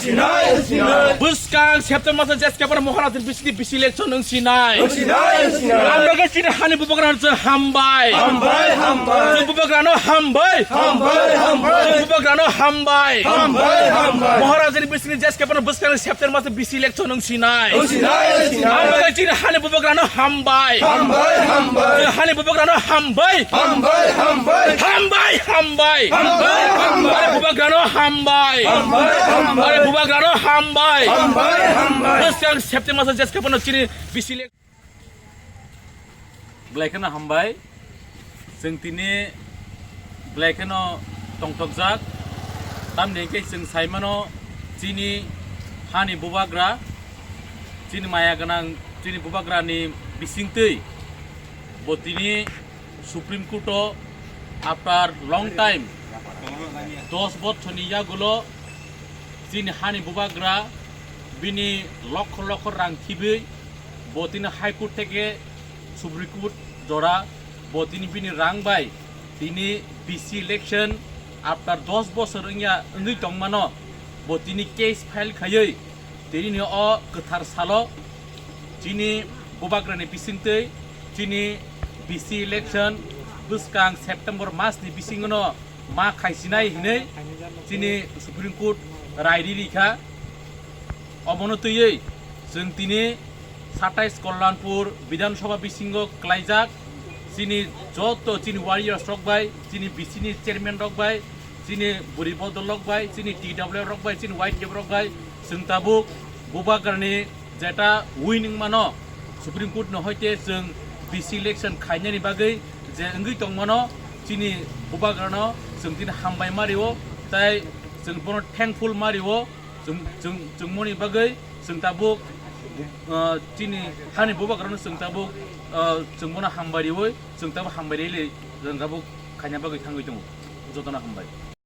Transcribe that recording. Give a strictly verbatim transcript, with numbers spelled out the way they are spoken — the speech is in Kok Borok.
Sinai, sinai. Bwskang September maso jeskapano Maharajani bisingni bisi election wng sinai. Sinai, sinai. Amrokhe chini hani bubagrano chwng hambai. Hambai, hambai. Chwng bubagrano hambai. Hambai, hambai. Chwng bubagrano hambai. Hambai, hambai. Maharajani bisingni jeskapano bwskang September maso bisi election wng sinai. Sinai, sinai. Amrokhe chini hani bubagrano hambai. Hambai, hambai. Chwng hani bubagrano hambai. Hambai, hambai. Hambai, hambai. Hambai, hambai. Bubagrano hambai. Hambai, hambai. Bubagrano hambai. Hambai, hambai. Bwskang September maso jeskapano chini bisi election. Belai kheno hambai. Chwng tini belai kheno tongthokjak. Tamni hwnkhe chwng saimano chini hani bubagra, chini maya gwnang, chini bubagrani bisingtwi bo tini Supreme Court o after long time, dos bochorni yagulo chini hani bubagra bini lokho lokho rang khibwi bo tini High Court theke Supreme Court jora bo tini bini rang bai tini bisi election after dos bochor wngya wngwi tongmano bo tini case file khaiwi tini o kwthar salo chini bubagrani bisingtwi chini bisi election bwskang September masni bisingono ma khaisinai hinwi chini Supreme Court rai ri rikha. Omono twiwi chwng tini satais Kalyanpur Bidhan Sabha bisingo klaijak chini joto chini warriors rok bai, chini bisini chairman rok bai, chini buri bodol rok bai, chini T W F rok bai, chini Y T F rok bai, chwng tabuk bubagrani jeta win wngmano Supreme Court no hoite chwng bisi election khainani bagwi je wngwi tongmano chini bubagrano chwng tini hambai ma rio, tai chwng bono thankful ma rio, chwng, chwng, chwngmoni bagwi chwng tabuk, uh, chini hani bubagrano chwng tabuk, uh, chwng bono hambai riwi chwng tabuk hambai rile chwng tabuk khaina bagwi thangwi tongo. Jotono hambai.